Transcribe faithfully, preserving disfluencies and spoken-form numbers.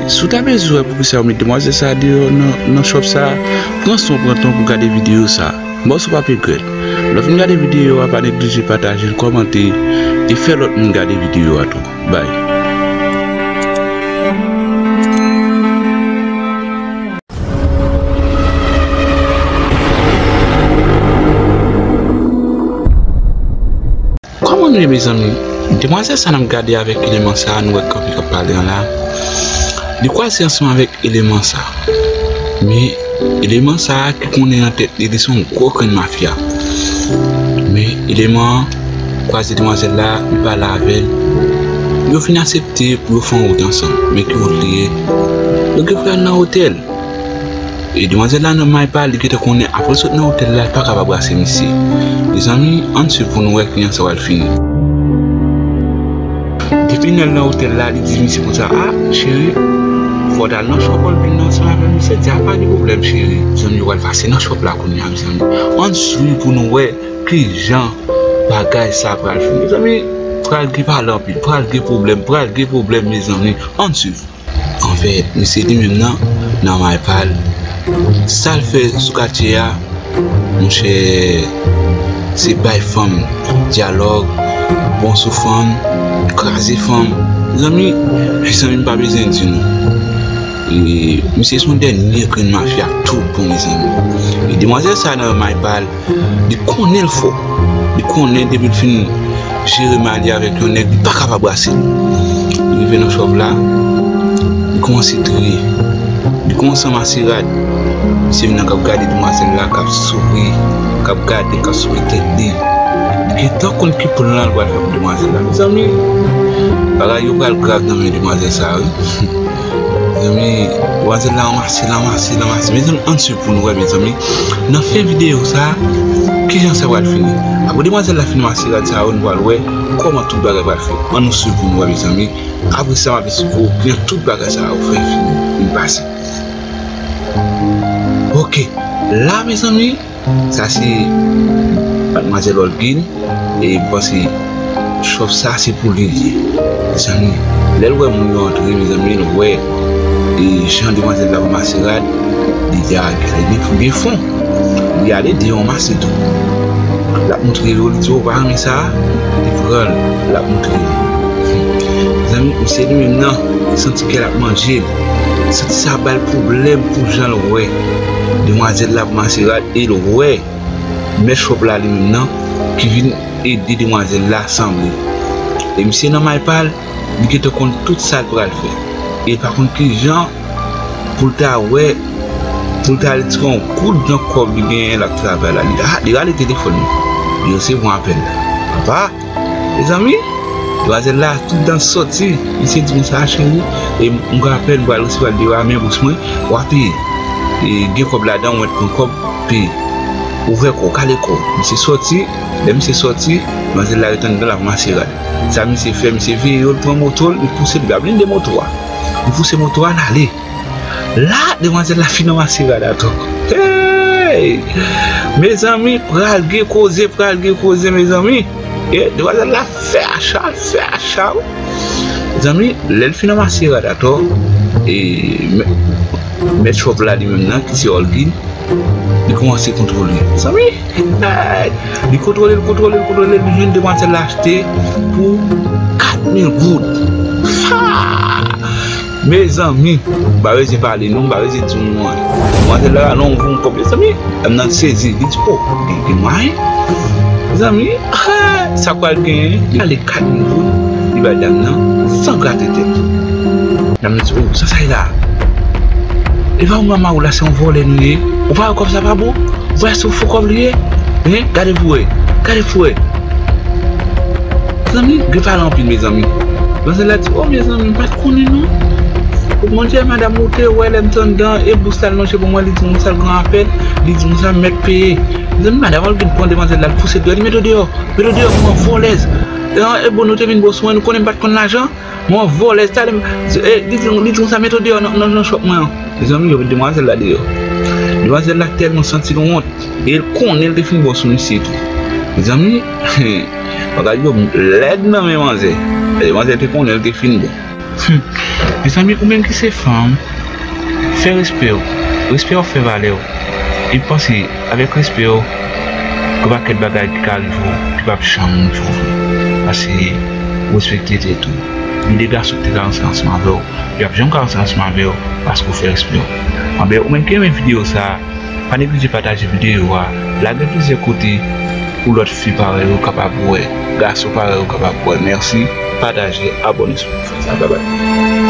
Si w ta bezwen wè poukisa yo met demwazèl sa a deyò nan, nan shop sa a, pran san w pran tan pou w gade videyo sa a. M ba w si w p ap regrèt. Lè w fin gade videyo a, pa neglije pataje l, kòmante, e fè lòt moun gade videyo a tou. Bye. Kòman nou ye, mezanmi? Demwazèl sa n ap gade avèk eleman sa a, nou wè kanpe k ap pale an la. Li kwaze ansanm avèk eleman sa a. Men eleman sa a ki konnen nan tèt li, li se yon gwo grenn mafya. Men eleman an kwaze demwazèl la, li pale avè l. Yo fin aksepte pou yo fè yon wout ansanm. Men ki wout li ye? Yo gen pou y al nan otèl. E demwazèl la nan may pa l, li gentan konnen apre l sot nan otèl la, li pa ka pa brase misye. Mezanmi, ann swiv pou nou wè kijan sa pral fini. Depi lè l nan otèl la, li di misye konsa, "A, cheri, fò w t al nan shop Olguin nan ansanm avè misye." Di a, "Pa gen pwoblèm, cheri." Mezanmi, yo pral pase nan shop la kounye a, mezanmi. Ann swiv pou nou wè kijan bagay sa pral fini. Mezanmi, pral gen pale anpil, pral gen pwoblèm, pral gen pwoblèm, mezanmi. Ann swiv. Anfèt, misye li menm nan, nan may pa l. Sa l fè sou katye a, monchè, se bay fanm dyalòg, bon sou fanm, kraze fanm. Mezanmi, mezanmi, m pa bezwen di nou. E, misye se yon dènye grenn mafya tout bon, mezanmi. E demwazèl sa nan may pa l, li konnen l fò. Li konnen depi l fin jere may li avèk yon nèg, li pa ka pa brase l. Li rive nan shop la, li kòmanse triye. Li kòmanse anmase rad. Misye vin nan k ap gade demwazèl la, k ap souri, k ap gade, k ap souri tèt li. Li gentan konn ki plan l pral fè pou demwazèl la. Mezanmi, bagay yo pral grav nan men demwazèl sa a, wi. Mezanmi, demwazèl la anmase l, anmase l, anmase. Mezanmi, ann swiv pou nou wè, mezanmi. Nan fen videyo sa a, kijan sa pral fini? Apre demwazèl la fin anmase rad sa yo, nou pral wè kòman tout bagay pral fèt. Ann nou swiv pou nou wè, mezanmi. Apre sa, m ap esplike w kijan tout bagay sa yo fè fini, fini pase. Oke, la, mezanmi, sa se madmwazèl Olguin, e m panse shop sa se pou li l ye. Mezanmi, lè l wè moun yo antre, mezanmi, l wè, e, jan demwazèl la anmase rad, li di a, "Gade, gen fon, gen fon." Li ale deyò anmase tou. L ap montre yo, li di, "O, w pa renmen sa a?" Li pran l, l ap montre yo. Mezanmi, misye li menm nan, li santi kè l ap manje l. Li santi sa ba l pwoblèm pou jan l wè demwazèl la ap anmase rad e l wè mèt shop la li menm nan ki vin ede demwazèl la sanble. E misye nan may pa l, li gentan konn tout sa l pral fè. E l pa konn kijan pou l ta wè, pou l ta al tire yon goud nan kòb li genyen l ap travay la. Li, a, li rale telefòn li. Li resevwa apèl la. Papa, mezanmi, demwazèl la tout dan soti. Misye di konsa, "Cheri, e m gen apèl, m pral resevwa l deyò a, men bous mwen, w a peye. E gen kòb ladan, mwen pran kòb, peye. Ouvè kò w, kale kò w." Misye soti, lè misye soti, demwazèl la ret anndan, l ap anmase rad. Sa misye fè, misye veye yo, l pran moto l, li pouse, li pa blende moto a. Li pouse moto a, l ale. La, demwazèl la fin anmase rad atò. Hey! Mezanmi, pral gen koze, pral gen koze, mezanmi. E demwazèl la fè acha, fè acha, wi. Mezanmi, lè l fin anmase rad atò, e mè-, mèt shop la li menm nan, ki se Olguin, li kòmanse kontwole. Mezanmi, hey! Li kontwole l, kontwole l, kontwole l, li jwenn demwazèl la achte pou kat mil goud. Ha! Mezanmi, m pa bezwen pale non, m pa bezwen di nou anyen. Demwazèl la rale yon grenn kòb, mezanmi, m nan sezi. Li di, "O, gen, gen mwayen?" Mezanmi, ah, sa pral genyen, li rale kat mil goud, li bay dam nan san grate tèt. Dam nan di, "O, sa sa ye la? E pa ou manman ou la, se yon vòlè nou ye. Ou pa wè kòb sa pa bon? Ou pa wè se yon fo kòb li ye? Hein? Gade pou wè, gade pou wè." Mezanmi, gen pale anpil, mezanmi. Manzè la di, "O, mezanmi, m pa t konnen non." Ou mande a madanm ou te wè lè m t anndan, e bous la l lonje pou mwen, li di m sa l gen apèl, li di m sa m mèt peye. Mezanmi, madanm an vin pran demwazèl la, l pouse l deyò, li mete w deyò, mete w deyò kòman, vòlèz. E bon, nou te vin bò sou mwen, nou konnen m pa t konn lajan. Mwen vòlèz, talè m, e, li di, li di konsa, mete w deyò nan, nan, nan shop mwen an. Mezanmi, yo met demwazèl la deyò. Demwazèl la tèlman santi l wont. E l konnen l te fin bon sou misye tou. Mezanmi, bagay yo lèd nan men manzè. E manzè te konnen l te fin bon. Hmm. Mezanmi, ou menm ki se fanm, fè respè w. Respè w ap fè valè w. E panse, avèk respè w, gen pakèt bagay ki ka rive w ki p ap janm rive w vre. Paske ou respekte tèt ou. Gen de gason ki te ka ranse ansanm avè w, yo p ap janm ka ranse ansanm avè w paske w fè respè w. Anben, ou menm ki renmen videyo sa a, pa neglije pataje videyo a, lage l plizyè kote pou lòt fi parèy ou kapab wè, gason parèy ou kapab wè. Mèsi, pataje, abòne sou fè sa. Babay.